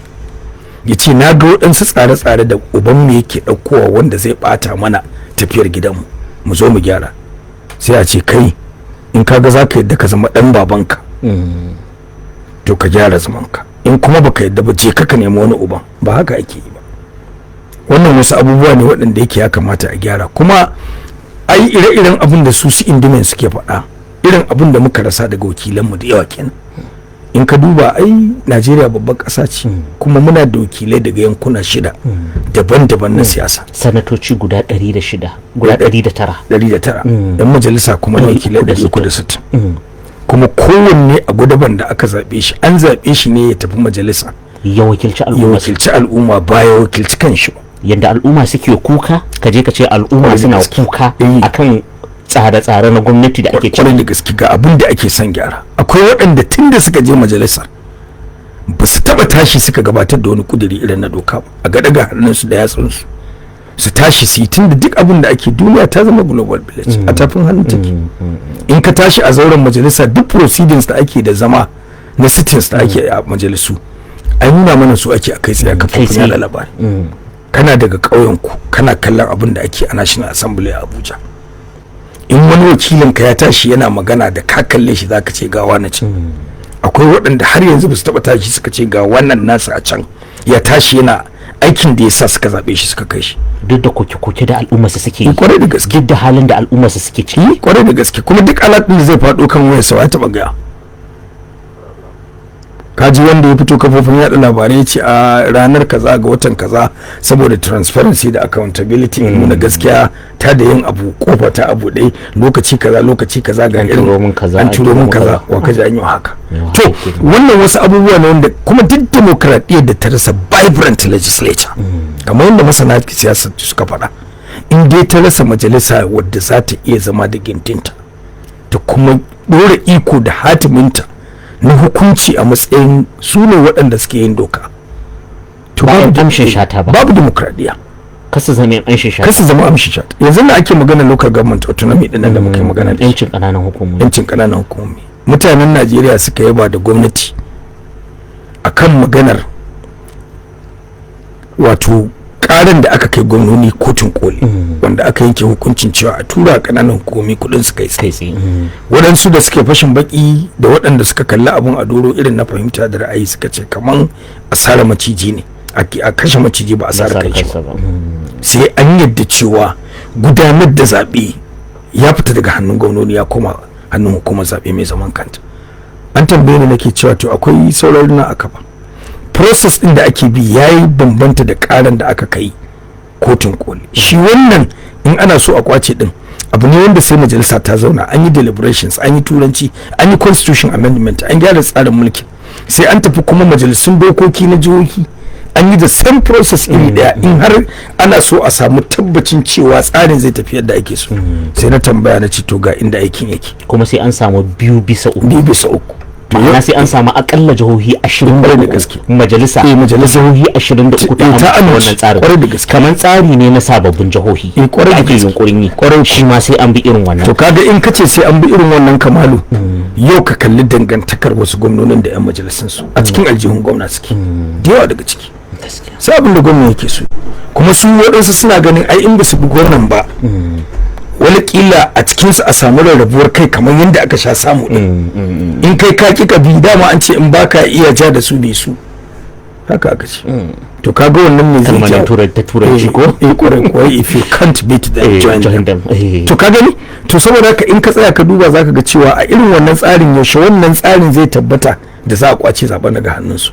ya ce, na ga waɗansu tsare-tsare da ubanmu yake ɗaukowa wanda zai ɓata mana tafiyar gidanmu, mu zo mu gyara. Sai a ce, kai, in kaga za ka yadda ka zama ɗan babanka, to ka gyara zamanka. In kuma baka yadda ba, je ka nemi wani uban. Ba haka ake yi ba. Wannan wasu abubuwa ne waɗanda yake ya kamata a gyara. Kuma ai ire-iren abin da su Indumen suke faɗa, irin abin da muka rasa daga wakilanmu da yawa kenan. In ka duba, ai Najeriya babban ƙasa ce, kuma muna da wakilai daga yankuna shida daban-daban na siyasa. Sanatoci guda 106, guda 109. 109. Yan majalisa kuma na wakilai 360. Kuma kowanne a gudaban da aka zaɓe shi, an zaɓe shi ne ya tafi majalisa. Ya wakilci Ya al'umma. wakilci al'umma, ba ya wakilci kanshi ba. Yadda al'umma suke kuka, ka je ka ce al'umma Kwarai da suna gaske. kuka akan tsare-tsare na gwamnati da ake Kwarai da gaske, ga abin da ake son gyara. Akwai waɗanda tun da suka je majalisar ba su taɓa tashi suka gabatar da wani kuduri irin na doka ba, a ga daga hannunsu da yatsunsu su tashi su yi, tun da duk abin da ake, duniya ta zama global village, a tafin hannun take. In ka tashi a zauren majalisa, duk proceedings da ake da zama na sittings da ake a majalisu, ai nuna mana su ake a kai tsaye a kafofin tsaye. yada labarai. Kana daga ƙauyenku kana kallon abin da ake a National Assembly a Abuja. In wani wakilin ka ya tashi yana magana, da ka kalle shi zaka ce ga wani can. Akwai waɗanda har yanzu ba su taɓa tashi suka ce ga wannan nasu a can ya tashi yana aikin da ya sa suka zaɓe shi, suka kai shi. Duk da koke-koke da al'umma su suke yi. Kwarai da gaske. Duk da halin da al'umma su suke ciki. Kwarai da gaske. Kuma duk alert ɗin da zai faɗo kan wayarsa, ya taɓa gaya kaji wanda ya fito kafofin yada labarai ya ce a ranar kaza ga watan kaza, saboda transparency da accountability, in nuna gaskiya ta da yin abu kofa ta abu ɗaya, lokaci kaza, lokaci kaza, ga irin turo min kaza, an an turo min turo min kaza. kaza. Wa kaji an yi haka? Yawa, to haka kenan. Wannan wasu abubuwa ne wanda kuma duk demokradiyyar da ta rasa vibrant legislature, kamar yadda masana siyasa suka faɗa, in dai ta rasa majalisa wadda za ta iya zama da gindinta ta kuma ɗora iko da hatiminta na hukunci a matsayin su ne waɗanda suke yin doka, to Ba babu yan amshin shata ba. Babu demokradiyya. Kasu zama yan amshin shata. Kasu zama amshin shata. Yanzu da ake magana local government autonomy din nan da muka yi magana da shi. Yancin ƙananan hukumomi. Yancin ƙananan hukumomi. Mutanen Najeriya suka yaba da gwamnati akan maganar wato karan da aka kai gwamnoni kotun koli, wanda aka yanke hukuncin cewa a tura ƙananan hukumomi kudin su kai tsaye. Kai tsaye. Waɗansu da suke fashin baki da waɗanda suka kalli abun a doro irin na fahimta da ra'ayi suka ce kaman a sare maciji ne, a kashe maciji ba a sare kai shi ba. Kansa ba. Sai an yadda cewa gudanar da zaɓe ya fita daga hannun gwamnoni ya koma hannun hukumar zaɓe mai zaman kanta. An tambaye ni, nake cewa to akwai sauran na aka ba process ɗin da ake bi ya yi bambanta da ƙaran da aka kai kotun koli. Shi wannan in ana so a kwace din, abu ne wanda sai majalisa ta zauna, an yi deliberations, an yi turanci, an yi constitution amendment, an gyara tsarin mulki, sai an tafi kuma majalisun dokoki na jihohi an yi the same process iri daya, in har ana so a samu tabbacin cewa tsarin zai tafi yadda ake so. Sai na tambaya na ce to ga inda aikin yake. Kuma sai an samu 2/3. 2/3. Ma'ana sai an samu akalla jihohi 23 Kwarai da gaske. Majalisa Majalisa. jihohi 23 ta Eh, ta amince da amince. wannan tsarin. Kwarai da gaske. Kamar tsari ne na sababbin jihohi Kwarai da da ake gaske. yunkurin yi, shi ma sai an bi irin wannan. To kaga in kace sai an bi irin wannan, kamalu, yau ka kalli dangantakar wasu gwamnonin da 'yan majalisun su, a cikin aljihun gwamna suke da yawa daga ciki, sai abin da gwamna yake so. Kuma su waɗansu suna ganin ai in ba su bi gwamnan ba, wani kila a cikinsu a samu rarrabuwar kai kamar yadda aka sha samu din. In kai ka ki ka bi, dama an ce in baka iya ja da su, bi su, haka aka ce. To kaga wannan ne zai Kalmar jawo ta turanci ko? Eh, kwarai kuwa, if you can't beat them, join join them. them. To ka gani, to saboda haka in ka tsaya ka duba zaka ga cewa a irin wannan tsarin, yaushe wannan tsarin zai tabbata da za a kwace zaben daga hannunsu?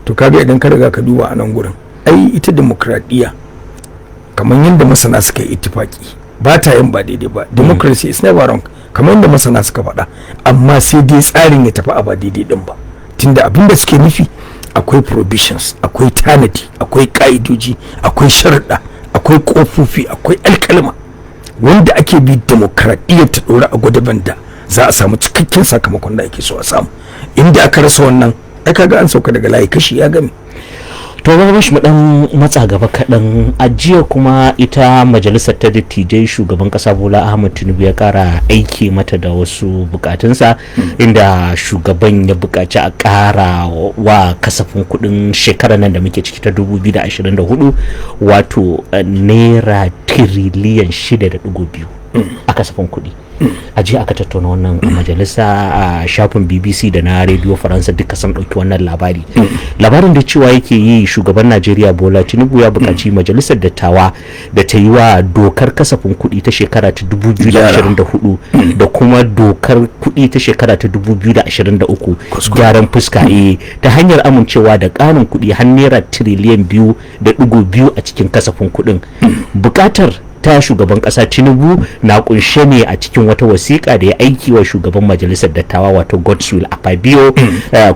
To kaga idan ka riga ka duba a nan gurin, ai ita demokradiyya, kamar yadda masana suka yi ittifaki, ba ta yin ba daidai ba. Democracy is never wrong, kamar yadda masana suka faɗa, amma sai dai tsarin ya tafi a ba daidai din ba, tunda abin da suke nufi akwai provisions, akwai tanadi, akwai ka'idoji, akwai sharuɗa, akwai ƙofofi, akwai alƙalma wanda ake bi demokradiyyar ta ɗora a gwadaban da za a samu cikakken sakamakon da ake so a samu. Inda aka rasa wannan, ai kaga an sauka daga layi, kashi ya game. To bari shi mu dan matsa gaba kaɗan. A jiya kuma ita majalisar ta dattijai, shugaban ƙasa Bola Ahmad Tinubu ya ƙara aiki mata da wasu bukatunsa, inda shugaban ya buƙaci a ƙara wa kasafin kuɗin shekarar nan da muke ciki ta 2024, wato naira tiriliyan 6.2 a kasafin kuɗi. A jiya aka tattauna wannan a majalisa. A shafin BBC da na Radio Faransa duka sun ɗauki wannan labari. Labarin da cewa yake yi, shugaban Najeriya Bola Tinubu ya buƙaci majalisar dattawa da ta yi wa dokar kasafin kuɗi ta shekara ta 2024 da kuma dokar kuɗi ta shekara ta 2023 gyaran fuska ta hanyar amincewa da ƙarin kuɗi har naira tiriliyan 2.2 a cikin kasafin kuɗin. Buƙatar Ta shugaban kasa Tinubu na kunshe ne a cikin wata wasiƙa da ya aiki wa shugaban majalisar dattawa, wato Godswill Akpabio,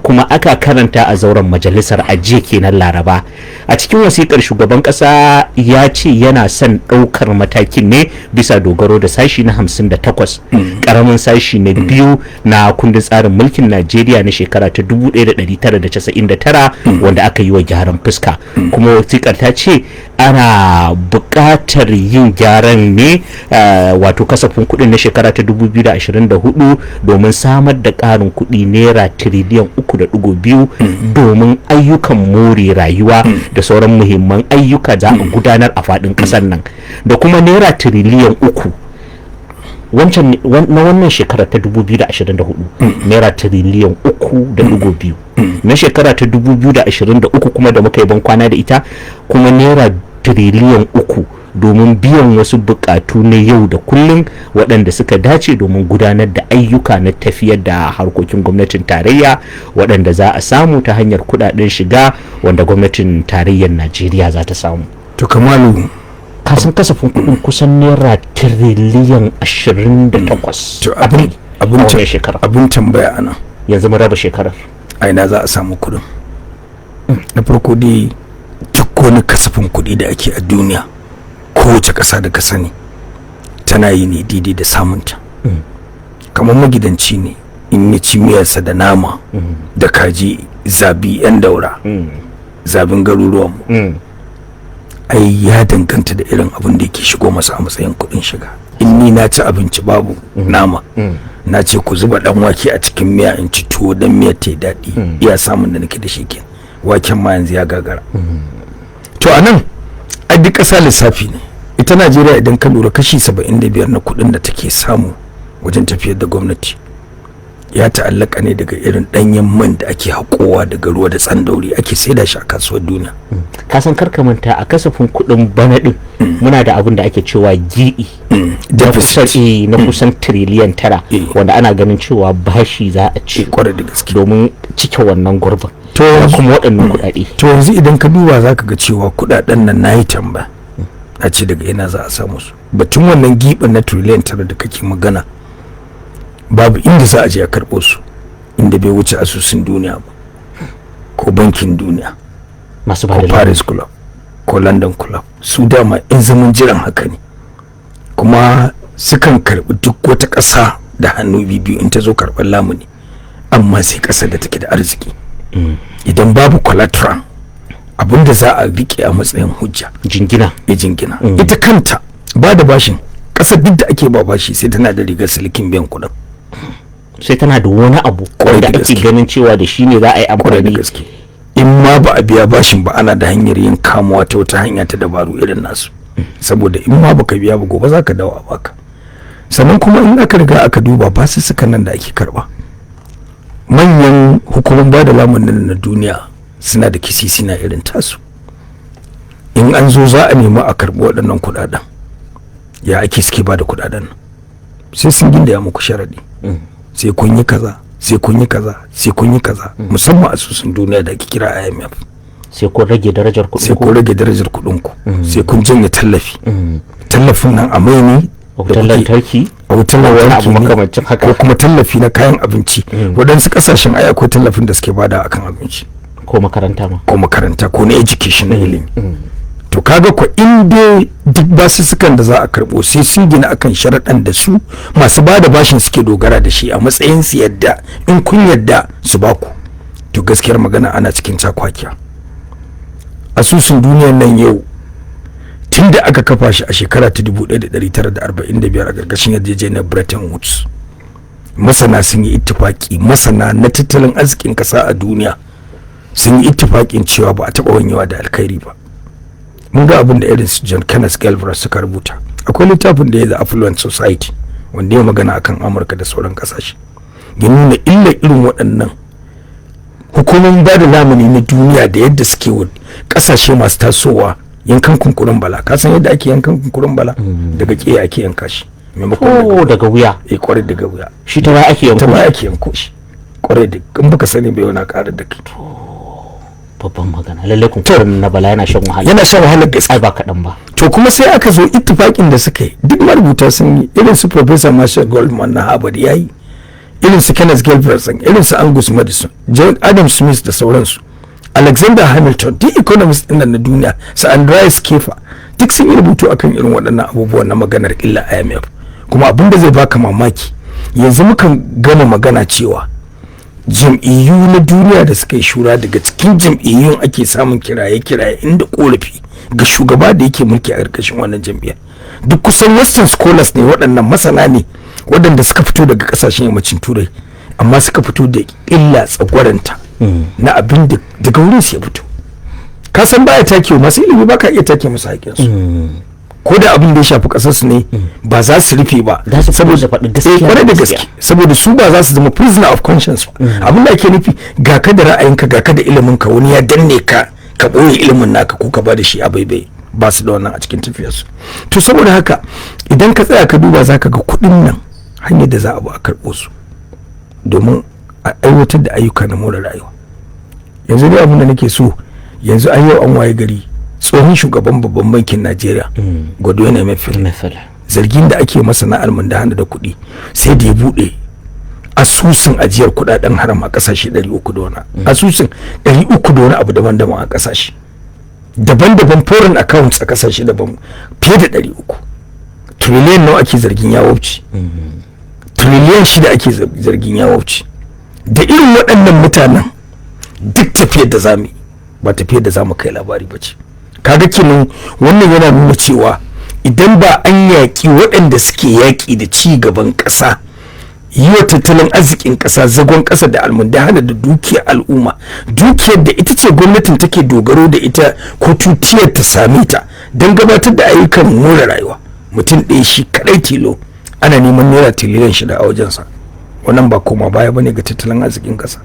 kuma aka karanta a zauren majalisar a jiya kenan, Laraba. A cikin wasiƙar, shugaban kasa ya ce yana son ɗaukar matakin ne bisa dogaro da sashi na 58 karamin sashi na 2 na kundin tsarin mulkin Najeriya na shekara ta 1999 wanda aka yi wa gyaran fuska. Kuma wasiƙar ta ce ana buƙatar yin gyaran ne, wato kasafin kuɗin na shekara ta 2024, domin samar da ƙarin kuɗi naira tiriliyan 3.2 domin ayyukan more rayuwa da sauran muhimman ayyuka za a gudanar a faɗin ƙasar nan, da kuma naira tiriliyan 3 wancan na wannan shekarar ta 2024, naira tiriliyan 3.2 na shekara ta 2023 kuma da muka yi ban kwana da ita, kuma naira tiriliyan 3 domin biyan wasu bukatu na yau da kullum waɗanda suka dace domin gudanar da ayyuka na tafiyar da harkokin gwamnatin tarayya, waɗanda za a samu ta hanyar kudaden shiga wanda gwamnatin tarayyar Najeriya za ta samu. To Kamalu, Kasan kasafin kuɗin kusan naira tiriliyan 28 to abin abin a wannan shekara. Abin tambaya ana Yanzu mun raba shekarar. A ina za a samu kuɗin? Na farko dai, duk wani kasafin kuɗi da ake a duniya, kowace ƙasa da ka sani tana yi ne daidai da samunta. Kamar magidanci ne in ya ci miyarsa da nama da kaji, zabi 'yan Daura, zabin garuruwanmu, ai ya danganta da irin abin da yake shigo masa a matsayin kuɗin shiga. In ni na ci abinci babu nama, na ce ku zuba dan wake a cikin miya in ci tuwo dan miyar ta yi daɗi, iya samun da nake da shi kenan. Waken ma yanzu ya gagara. To a nan a duk ƙasa lissafi ne. Ita Najeriya, idan ka lura, kashi 75 na kuɗin da take samu wajen tafiyar da gwamnati ya ta'allaka ne daga irin ɗanyen man da ake haƙowa daga ruwa da tsandauri ake saida shi a kasuwar duniya. Kasan, karka manta, a kasafin kuɗin bana ɗin muna da abin da ake cewa gibi na kusan Deficit. Na kusan tiriliyan 9, wanda ana ganin cewa bashi za a ci Kwarai da gaske. domin cike wannan gurbin To da kuma waɗannan kuɗaɗe. To yanzu idan ka duba za ka ga cewa kuɗaɗen nan, na yi tamba a ce daga ina za a samu su. Batun wannan giɓin na trillion 9 da kake magana, babu inda za a je a karɓo su inda bai wuce Asusun Duniya ba, ko Bankin Duniya, masu ba ko da Paris Club, ko London Club. Su dama in zaman jiran haka ne, kuma sukan karɓi duk wata ƙasa da hannu biyu in ta zo karɓar lamuni, amma sai ƙasar da take da arziki. Idan babu collateral, abinda za a riƙe a matsayin hujja, jingina, ya jingina, ita kanta ba da bashin, ƙasar duk da ake ba bashi sai tana da rigar silikin biyan kuɗin. Sai tana da wani abu Kwarai wanda da ake gaske. ganin cewa da shi ne za a yi Kwarai da amfani. gaske. In ma ba a biya bashin ba, ana da hanyar yin kamuwa ta wata hanya ta dabaru irin nasu, saboda in ma baka biya ba, gobe za ka dawo a baka. Sannan kuma in aka riga aka duba basussukan nan da ake karba, manyan hukumar ba da lamunin na duniya suna da kisisi na irin tasu. In an zo za a nemi a karbi waɗannan kuɗaɗen, ya ake suke ba da kuɗaɗen nan? Sai sun gindaya muku sharaɗi, sai kun yi kaza, sai kun yi kaza, sai kun yi kaza, musamman Asusun Duniya da ake kira IMF. Sai kun rage darajar kuɗin. Sai kun rage darajar kuɗin ku, sai kun janye tallafi, tallafin nan a mai ne da wutar lantarki, a wutar wani lantarki abu ne, makamancin haka. Ko kuma tallafi na kayan abinci. Waɗansu ƙasashen ai akwai tallafin da suke bada akan abinci. Ko makaranta ma. Ko makaranta, ko na education, na ilimi. To kaga ko in dai duk basussukan da za a karɓo sai sun gina akan sharaɗan da su masu ba da bashin suke dogara da shi a matsayin su yadda in kun yadda su baku, to gaskiyar magana ana cikin cakwakiya. Asusun Duniyan nan yau, tun da aka kafa shi a shekara ta 1945 a ƙarƙashin yarjejeniyar Bretton Woods, masana sun yi ittifaki, masana na tattalin arzikin ƙasa a duniya sun yi ittifakin cewa ba a taɓa wanyewa da alkhairi ba. Mun ga abin da irin su John Kenneth Galbraith suka rubuta. Akwai littafin da ya The Affluent Society, wanda ya magana akan Amurka da sauran kasashe, ya nuna illa irin waɗannan hukumomin ba da lamuni na duniya da yadda suke wa kasashe masu tasowa yankan kunkurin bala. Ka san yadda ake yankan kunkurin bala? Daga ƙeya ake yanka shi maimakon Ko daga wuya? Eh, kwarai, daga wuya. Shi ta baya ake yanko Ta baya shi. ake yanko shi, kwarai. Da in baka sani bai wani ƙara da kai. Babban magana, lallai kunkurin na bala yana shan wahala. Yana shan wahalar gaske. Ai ba kaɗan ba. To kuma sai aka zo ittifakin da suka yi, duk marubuta sun yi, irin su Professor Marshall Goldman na Harvard ya yi, irin su Kenneth Galbraith, irin su Angus Maddison, John Adam Smith da sauransu, Alexander Hamilton, duk economist ɗin na duniya, su Andreas Kefa, duk sun yi rubutu akan irin waɗannan abubuwan na maganar illa IMF. Kuma abin da zai baka mamaki, yanzu mukan gama magana cewa jam'iyyu na duniya da suka yi shura, daga cikin jam'iyyun ake samun kiraye-kiraye inda korafi ga shugaba da yake mulki a ƙarƙashin wannan jam'iyyar. Duk kusan Western scholars ne waɗannan, masana ne waɗanda suka fito daga ƙasashen yammacin Turai, amma suka fito da illa tsagwaranta na abin da daga wurin su ya fito. Ka san baya take masu ilimi, ba ka iya take musu haƙƙinsu, ko da abin da ya shafi ƙasarsu ne, ba za su rufe ba. Saboda faɗi gaskiya. Kwarai da gaske, saboda su ba za su zama prisoner of conscience ba. Abin da ake nufi, ga ka da ra'ayinka, ga ka da ilimin ka, wani ya danne ka, ka ɓoye ilimin naka ko ka ba da shi a baibai. Ba su da wannan a cikin tafiyarsu. To saboda haka, idan ka tsaya ka duba, za ka ga kuɗin nan, hanyar da za a bi a karɓo su domin a aiwatar da ayyuka na more rayuwa. Yanzu ne abin da nake so, yanzu an yau an waye gari, tsohon shugaban Babban Bankin Najeriya, Godwin Emefiele, zargin da ake masa na almundahana da kuɗi, sai da ya buɗe asusun ajiyar kuɗaɗen haram a ƙasashe 300 da wani, asusun 300 da wani abu daban-daban a ƙasashe daban-daban, foreign accounts a ƙasashe daban fiye da 300. Trillion nawa ake zargin ya wuce? Trillion 6 ake zargin ya wuce. Da irin waɗannan mutanen, duk tafiyar da zamu yi ba tafiyar da zamu kai labari ba ce. Kaga kenan wannan yana nuna cewa idan ba an yaƙi waɗanda suke yaƙi da ci gaban ƙasa, yi wa tattalin arzikin ƙasa zagon ƙasa da almundahana da dukiyar al'umma, dukiyar da ita ce gwamnatin take dogaro da ita ko tutiyar ta same ta don gabatar da ayyukan more rayuwa, mutum ɗaya shi kaɗai tilo ana neman naira 6 tiliyan a wajensa, wannan ba koma baya bane ga tattalin arzikin ƙasa?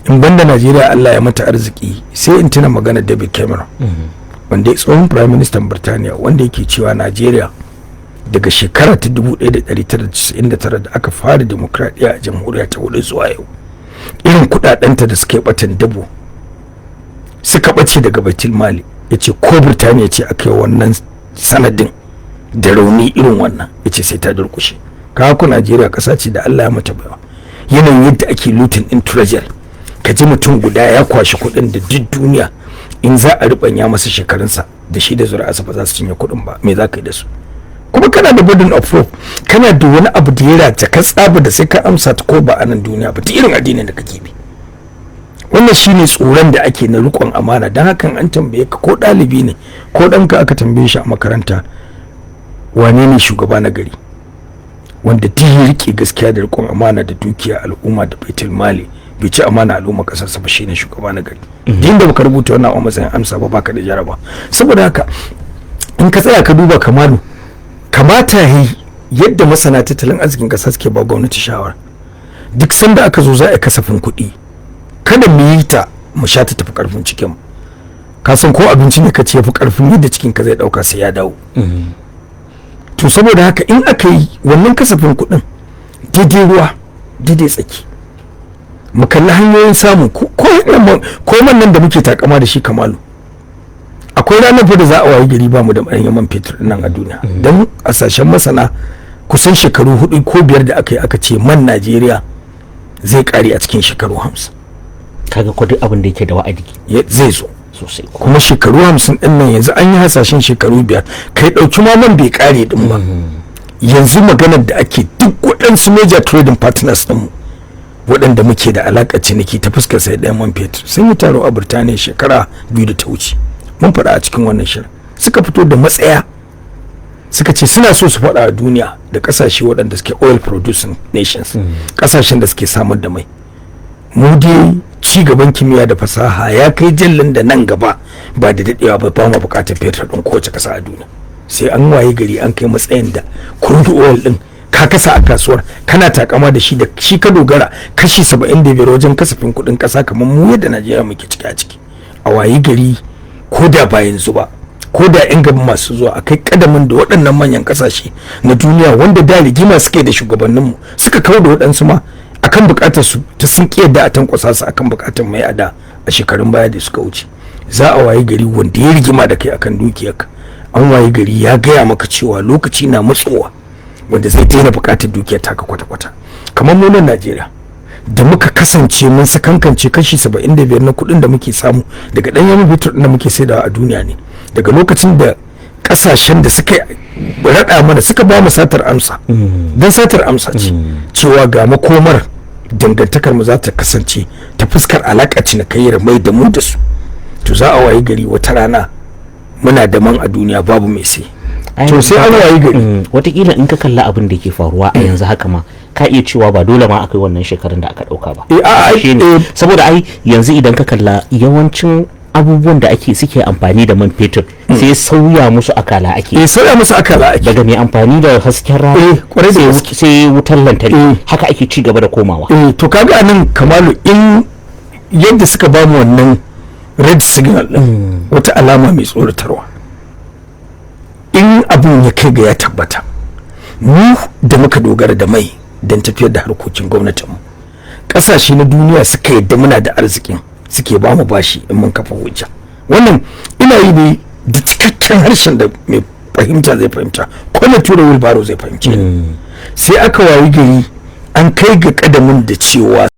In banda Najeriya Allah ya mata arziki, sai in tuna magana David Cameron, wanda ya tsohon Prime Minister Birtaniya, wanda yake cewa Najeriya daga shekara ta 1999 da aka fara demokradiyya a jamhuriya ta hudu zuwa yau, irin kudadenta da suka yi batan dabo, suka bace daga baitul mali, ya ce ko Birtaniya ce aka yi wannan sanadin da rauni irin wannan, ya ce sai ta durkushe. Kawo Najeriya kasa ce da Allah ya mata baiwa. Yanayin yadda ake looting in treasury, ka ji mutum guda ya kwashi kuɗin da duk duniya in za a ribanya masa shekarunsa da shi da zuri'arsa ba za su cinye kuɗin ba. Me za ka yi da su? Kuma kana da burden of proof, kana da wani abu da ya rata ka tsaba da sai ka amsa ta, ko ba a nan duniya ba, ta irin addinin da kake bi. Wannan shine tsoron da ake na rikon amana. Don hakan an tambaye ka, ko ɗalibi ne ko ɗanka aka tambaye shi a makaranta, wane ne shugaba na gari? Wanda duk ya rike gaskiya da rikon amana da dukiya al'umma da baitul mali, bai ci amana al'umma kasarsa ba, shine shugaba na gari. Din da baka rubuta wannan a matsayin amsa ba, baka da jaraba. Saboda haka, in ka tsaya ka duba, Kamalu, kamata yi yadda masana tattalin arzikin kasa suke ba gwamnati shawara, duk sanda aka zo za a kasafin kuɗi, kada mu yi ta mu sha ta tafi karfin cikin mu. Ka san ko abinci ne ka ce yafi karfin yadda cikin ka zai dauka, sai ya dawo. To saboda haka, in aka yi wannan kasafin kuɗin, daidai ruwa daidai tsaki, mu kalli hanyoyin samu. Ko man nan da muke takama da shi, Kamalu, akwai ranar fa da za a wayi gari ba mu da man fetur nan a duniya. Don hasashen masana kusan shekaru 4 ko 5 da aka yi, aka ce man Najeriya zai kare a cikin shekaru 50. Kaga ko duk abin da yake da wa'adi zai zo sosai. Kuma shekaru 50 din nan, yanzu an yi hasashen shekaru 5. Kai, ɗauki ma man bai kare din ba, yanzu maganar da ake, duk waɗansu major trading partners ɗinmu waɗanda muke da alaƙa ciniki ta fuskar sai ɗayan man fetur, sun yi taro a Birtaniya shekara 2 da ta wuce. Mun faɗa a cikin wannan shirin. Suka fito da matsaya, suka ce suna so su faɗa a duniya da ƙasashe waɗanda suke oil producing nations, ƙasashen da suke samar da mai, mu dai ci gaban kimiyya da fasaha ya kai jallin da nan gaba ba da daɗewa ba, ba mu buƙatar fetur ɗin kowace ƙasa a duniya. Sai an waye gari an kai matsayin da crude oil ɗin ka kasa a kasuwar, kana takama da shi, da shi ka dogara kashi 75 wajen kasafin kuɗin ƙasa, kamar mu yadda Najeriya muke ciki a ciki. A waye gari, ko da ba yanzu ba, ko da 'yan gaba masu zuwa, a kai kadamin da waɗannan manyan ƙasashe na duniya wanda da rigima suke da shugabanninmu, suka kawo da waɗansu ma akan buƙatar su ta sun ƙi yadda a tankwasa su akan buƙatar mai ada a shekarun baya da suka wuce, za a waye gari wanda ya rigima da kai akan dukiyarka An waye gari ya gaya maka cewa lokaci na matsowa wanda zai daina bukatar dukiyar taka kwata-kwata. Kamar mu nan Najeriya da muka kasance mun sakankance kashi 75 na kuɗin da muke samu daga ɗanyen fetur ɗin da muke saidawa a duniya ne. Daga lokacin da kasashen da suka raɗa mana, suka ba mu satar amsa, don satar amsa ce, cewa ga makomar dangantakar mu za ta kasance ta fuskar alaƙa cinikayyar mai da mu da su, to za a wayi gari wata rana muna da man a duniya, babu mai sai. To sai an wayi gari Watakila in ka kalla abin da ke faruwa a yanzu haka ma, ka iya cewa ba dole ma akai wannan shekarun da aka dauka ba. Eh, ne saboda ai yanzu idan ka kalla yawancin abubuwan da ake suke amfani da man fetur, sai sauya musu akala ake. Eh, sauya musu akala ake. Daga mai amfani da hasken rana kwarai da sai wutar lantarki, haka ake ci gaba da komawa. Eh, to kaga anan, Kamalu, in yadda suka bamu wannan red signal din, wata alama mai tsoratarwa, in abun ya kai ga ya tabbata, mu da muka dogara da mai don tafiyar da harkokin gwamnatinmu, ƙasashe na duniya suka yadda muna da arzikin, suke ba mu bashi in mun kafa hujja. Wannan ina yi ne da cikakken harshen da mai fahimta zai fahimta, ko na tura wheelbarrow zai fahimce ni. Sai aka wayi gari an kai ga kadamin da cewa